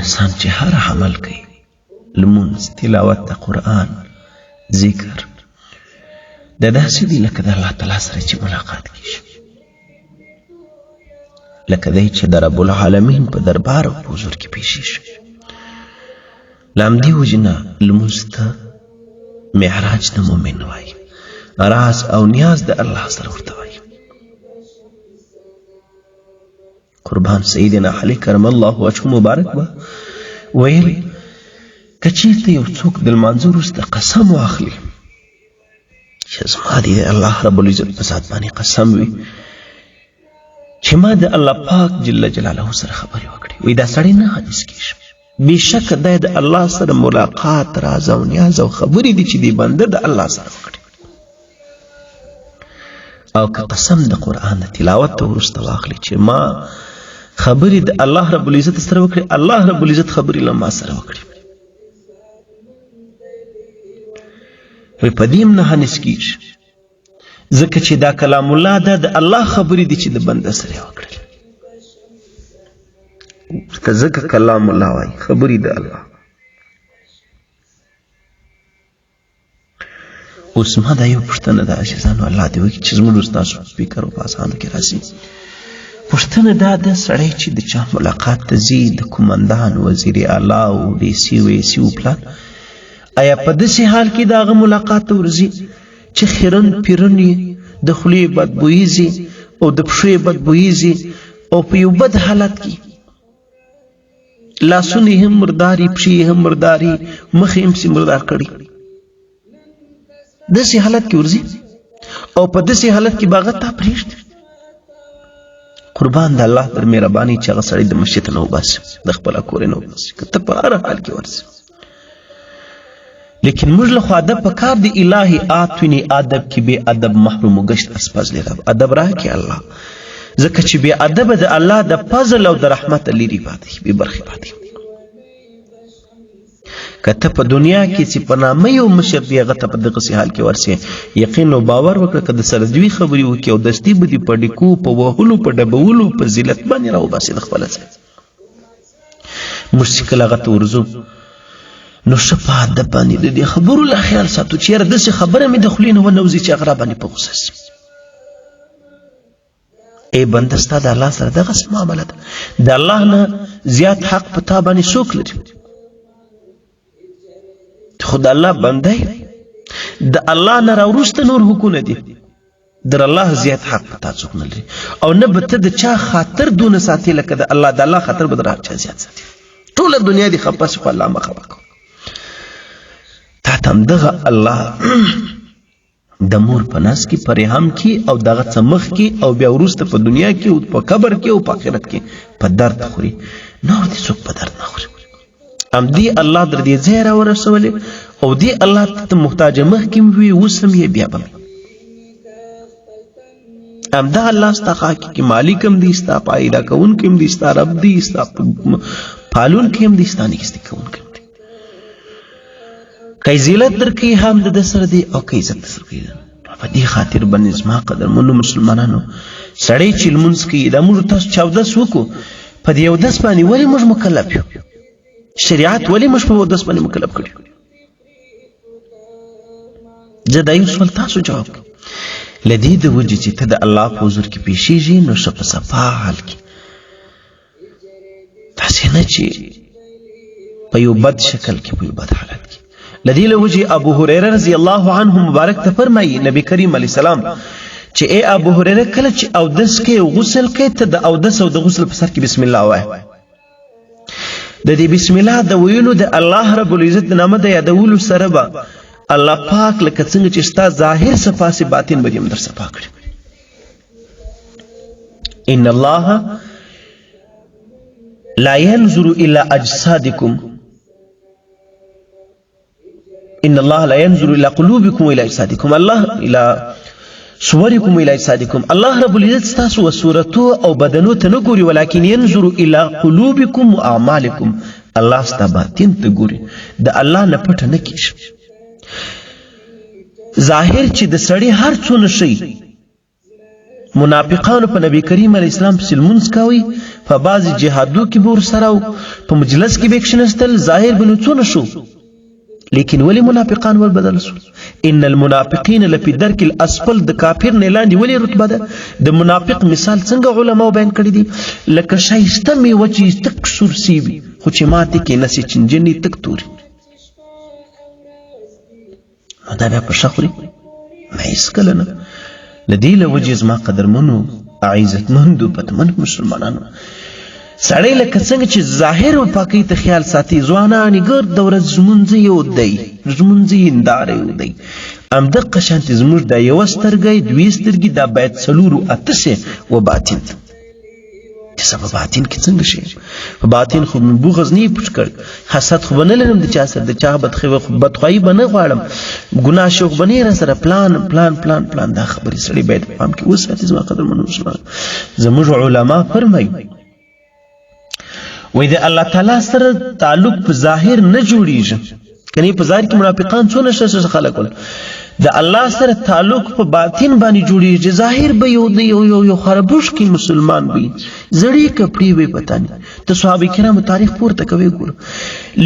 انسان چې هر عمل کوي، لمونځ، تلاوت د قرآن، ذکر، د داسې دی لکه د الله تعالی سره چې ملاقات کیږي، لکه دی چې د رب العالمین په دربار او په حضور کې پیښیږي. له همدې وجې نه لمونځ ته معراج د مؤمن وایي، راز او نیاز د الله سره ورته وایي. قربان سیدنا علی کرم الله وجهه مبارک به ویل، که چیرته یو څوک د لمانځه وروسته قسم واخلي چې زما دې د الله رب العزت په ذات باندې قسم وي چې ما د الله پاک جل جلاله سره خبرې وکړې، وایي دا سړی نه حدیث کېږي. بېشکه دی د الله سره ملاقات، راز او نیاز او خبرې دي چې دی بنده د الله سره وکړي. او که قسم د قرآن د تلاوت ته وروسته واخلي چې ما خبرې د الله رب العزت سره وکړي، الله رب العزت خبرې له ما سره وکړي، وایي په دې هم نه حنیس کېږي، ځکه چې دا کلام الله ده، د الله خبرې دي چې د بنده سره یې وکړل. ورته ځکه کلام الله وایي، خبرې د الله. اوس ما دا یو پوښتنه ده عزیزانو، الله دې وکړي چې زموږ ستاسو فکر او په اسانو کې راځي. پوښتنه دا ده، سړی چې د چا ملاقات ته ځي، د کومندان، وزیر اعلی او ډي سي او ای سي او پلان، آیا په داسې حال کې د هغه ملاقات ته ورځي چې خیرن پیرن یې، د خولې بدبویي ځي او د پښو یې بدبویي ځي او په یو بد حالت کې، لاسونه یې هم مرداري، پښې یې هم مرداري، مخ یې هم سي مردار کړي، داسې حالت کې ورځي او په داسې حالت کې به هغه تا پرېږدي؟ قربان د الله در مهرباني چې هغه سړی د مسجد نه وباسي، د خپله کور نه وباسي، که ته په هر حال کې ورځې. لیکن موږ له خو ادب په کار دی. الهي آتونی ادب کې بې ادب محروم ګشت از فضل رب. ادب راکې الله، ځکه چې بې ادب د الله د فضل او د رحمت لري پاتې، بې برخې پاتې. که ته په دنیا کې چې په نامه یو مشر دی هغه ته په دغسې حال کې ورسې، یقین او باور وکړه که د سره دوی خبرې وکړي او دستي به دې په ډیکو، په وهلو، په ډبولو، په ذلت باندې راوباسي د خپله ځایه. موږ چې کله هغه ته ورځو نو ښه په ادب باندې د دې خبرو له خیال ساتو چې یاره داسې خبره مې د خولې نه ونه وځي چې هغه راباندې په غوسه شي. ای بنده، ستا د الله سره دغسې معامله ده. د الله نه زیات حق په تا باندې څوک لري؟ خو د الله بنده د الله نه راوروسته نور حقونه دي. در الله زیات حق په تا څوک نه لري، او نه به ته د چا خاطر دونه ساتې لکه د الله. د الله خاطر به در هر چا زیات ساتي. ټوله دنیا دې خفه شي خو الله مه خفه کوه. تا ته همدغه الله د مور په نس کې، په رحم کې او دغه څه مخ کې او بیا وروسته په دنیا کې او په قبر کې او په آخرت کې په درد خوري، نور دې څوک په درد نه خوري. همدې الله در دې ځای راورسولې او دې الله ته محتاج مخکې وي، اوس هم یې، بیا به همدا الله ستا حقیقي مالک هم دی، ستا پیدا کوونکی هم دی، ستا رب دی، ستا پالونکی هم دی، ستا نیستي کوونکی هم دی. که ذلت درکوي هم د ده سره دی او که عزت درکوي. په دې خاطر باندې زما قدرمنو مسلمانانو، سړی چې لمونځ کوي، دا موږ تاسو چې اودس وکړو، په دې اودس باندې ولې موږ مکلف یو؟ شریعت ولې موږ په اودس باندې مکلف کړي؟ زه دا یو سوال تاسو جواب کړئ. له دې د وجې چې ته د الله په حضور کې پېښېږي نو ښه په صفا حال کې، داسې نه چې په یو بد شکل کې، په یو بد حالت کې. لدی له وجې ابو هريره رضی الله عنه مبارک ته فرمایي نبی کریم علیه السلام چې ای ابو هريره، کله چې اودس کې او غسل کې، ته د اودس او د غسل په سر کې بسم الله وایه. د دې بسم الله د ویلو، د الله رب العزت د نامه د یادولو سره به الله پاک لکه څنګه چې ستا ظاهر صفا سي، باطن به دې هم در صفا کړي. ان الله لا ينظر الى اجسادكم، ان الله لا ينظر الى قلوبكم والى اجسادكم، الله الى صوركم الى اجسادكم. الله رب العزت ستاسو صورتو او بدنو ته نه ګوري، ولكن ينظر الى قلوبكم واعمالكم. الله ستا باطن ته ګوري، د الله نه پټه نه کیږي. ظاهر چې د سړي هر څونه شي، منافقانو په نبی کریم علیه السلام پسې لمونځ کوي، په بعضې جهادو کې به ورسره و، په مجلس کې به یې کښېنستل، ظاهر به نو څونه شو، لیکن ولی منافقان ول بدل شو؟ ان المنافقین لفی درک الاسفل، د کافر نه لاندې ولی رتبه ده؟ د منافق مثال څنګه علماو بیان کړی دی؟ لکه شایسته میوه چې تک سور سی وي، خو چې ماته کې نسی چنجنې تک توري، نو دا بیا په ښه خوري؟ نه، هېڅکله نه. له دې له وجې زما قدرمنو، عزتمندو، پتمن مسلمانانو، سړی لکه څنګه چې ظاهر او پاکۍ ته خیال ساتي، ځوانان یې ګرد د ورځ لمونځ یو دی، لمونځ یې هنداره یو دی، همدقه شانتې زموږ دا یوه سترګه، دوې سترګې، دا باید څلورو اته سي و باطن ته، چې زه په باطن کې څنګه شي؟ په باطن خو مې بغض نه پټ کړ، حسد خو به نه لرم د چا سره، د چا بدخواهي به نه غواړم، ګناه شوق به نه را سره، پلان پلان پلان پلان. دا خبرې سړی باید په پام کې وساتي. زما قدرمنو مسلمان، زموږ علما فرمایي، وایي د الله تعالی سره تعلق په ظاهر نه جوړیږي. کني په ظاهر کې منافقان څونه ښه خلک ول، د الله سره تعلق په باطن باندې جوړیږي. ظاهر به یو د یو یو یو خربوش کې مسلمان وي، زړې کپړې وي، پته نه، ته صحابه کرامو تاریخ پورته کوي ګور،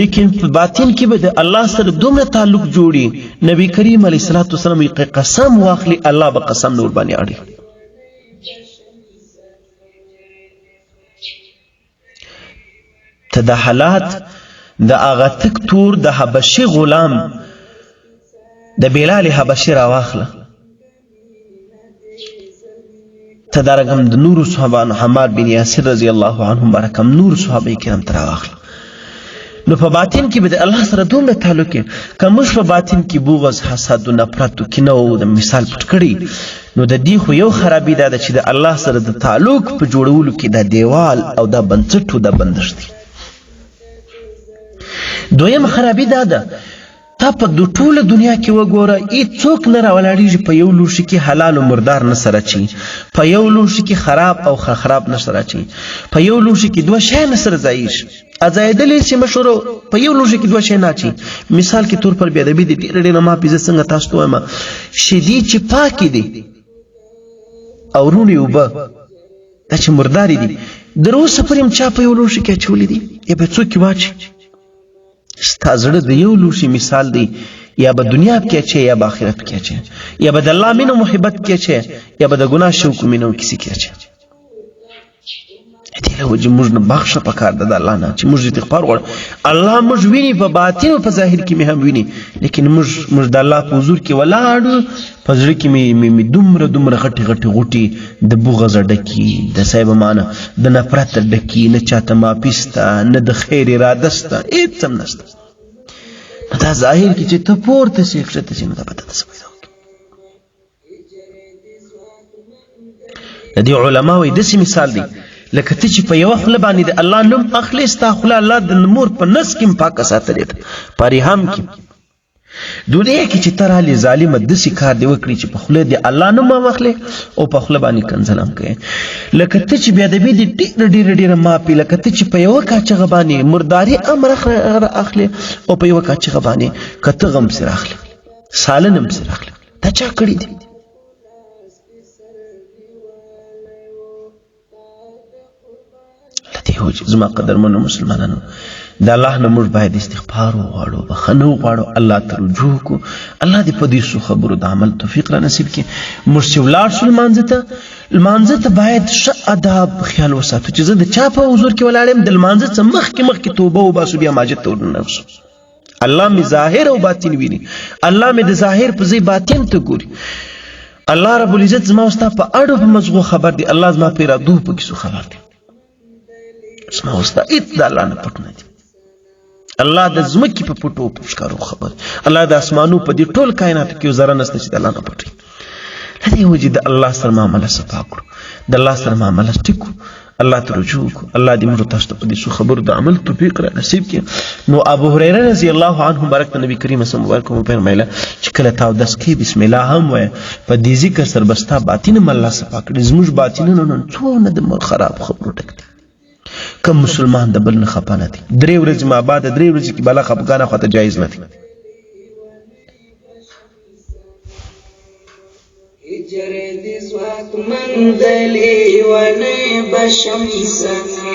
لیکن په باطن کې به د الله سره دومره تعلق جوړي، نبی کریم علیه الصلاۃ والسلام یې قسم واخلي، الله به قسم نور باندې اړي. ته د حالات د هغه تک تور د حبشي غلام د بلال حبشي راواخله، ته دا رقم د نورو صحابانو حماد بن یاسر رضی الله عنه مبارک هم نور صحابه کرام ته راواخله. نو په باطن کې به د الله سره دومره تعلق کې، که موږ په باطن کې بغض، حسد او نفرت او کینه او د مثال پټ کړي، نو د دې خو یو خرابي دا ده چې د الله سره د تعلق په جوړولو کې دا دیوال او دا بنسټ او دا بندش دی. دویم خرابي دا ده، تا په د ټوله دنیا کې وګوره، هیڅوک نه راولاړېږي په یو لوښي کې حلال او مردار نه سره اچوي، په یو لوښي کې خراب او خراب نه سره اچوي، په یو لوښي کې دوه شیان نه سره ځایېږي. ځایېدلی شي مشورو، په یو لوښي کې دوه شیان نه اچوي. مثال کې تور پر بېادبي دي، ډېره ډېره معافي، زه څنګه تاسو ته وایم، شیدې چې پاکې دي او روڼې اوبه دا چې مردارې دي، در اوسه پورې هم چا په یو لوښي کې اچولې دي یا به څوک یې واچوي؟ ستا زړه د یو لوښي مثال دی، یا به دنیا کې اچي یا به آخرت کې اچي، یا به د الله مینه محبت کې اچي یا به د ګناه شوق مینه کیسې کې اچي. دې له وجې موږ نه بخښه پکار ده د الله نه چې موږ استغفار غواړو. الله موږ ویني په باطن او په ظاهر کې مې هم ویني، لیکن موږ د الله په حضور کې ولاړ، په زړه کې مې مې دومره دومره غټې غټې غوټې د بغض ډکې، د صاحب معنا د نفرت ډکې، نه چاته معافي سته، نه د خیر اراده سته، هېڅ هم نشته. نو دا ظاهر کې چې ته پورته شې کښته شې، نو دا به ته څه پیدا وکړي؟ د دې علما وایي داسې مثال دی لکه ته چې په یوه خوله باندې د الله نوم اخلې، ستا خوله الله د مور په نس کې هم پاکه ساتلې ده، په رحم کې. دنیا کې چې ته رالې ظالمه، داسې کار دې وکړي چې په خوله دې الله نوم هم اخلې او په خوله باندې کنځل هم کوې. لکه ته چې بېادبي دې ډېره ډېره ډېره معافي، لکه ته چې په یوه کاچغه باندې مرداري هم اخلې او په یوه کاچغه باندې کتغه هم سره اخلې، سالن هم سره اخلې، دا چا کړي دي؟ له دې وجې زما قدرمنو مسلمانانو، د الله نه موږ باید استغفار وغواړو، بخښنه وغواړو، الله ته رجوع وکړو. الله دې په دې څو خبرو د عمل توفیق را نصیب کړي. موږ چې ولاړ شو لمانځه ته، لمانځه ته باید ښه اداب خیال وساتو چې زه د چا په حضور کې ولاړ یم، د لمانځه څخه مخکې مخکې توبه وباسو، بیا ماجد ته ورننوځو. الله می ظاهر او باطن ویني، الله می د ظاهر په ځای باطن ته ګوري. الله رب العزت زما او ستا په اړو په مزغو خبر دی، الله زما په ارادو په کیسو خبر دی. زما او ستا هیڅ د الله نه پټ نه دی. الله د ځمکې په پټو په ښکارو خبر، الله د اسمانو په دې ټول کائناتو کې یو ذره نشته چې د الله نه پټ وي. له دې وجې د الله سره معامله صفا کړو، د الله سره معامله ټیک کړو، الله ته رجوع وکړو. الله دې موږ تاسو ته په دې څو خبرو د عمل توفیق را نصیب کړي. نو ابو هريره رضی الله عنه مبارک ته نبی کریم صلی الله علیه وسلم فرمایله چې کله تا اودس کوې بسم الله هم وایه، په دې ذکر سره به ستا باطن هم الله صفا کړي. زموږ باطنونه نن څونه د خراب خبرو ډک دي. کوم مسلمان د بل نه خفه نه دی؟ درې ورځې ما بعد درې ورځې کې بله خفګان خو ته جایز نه دی. چېرې دې ځواکمن د لیونۍ به شم زنه.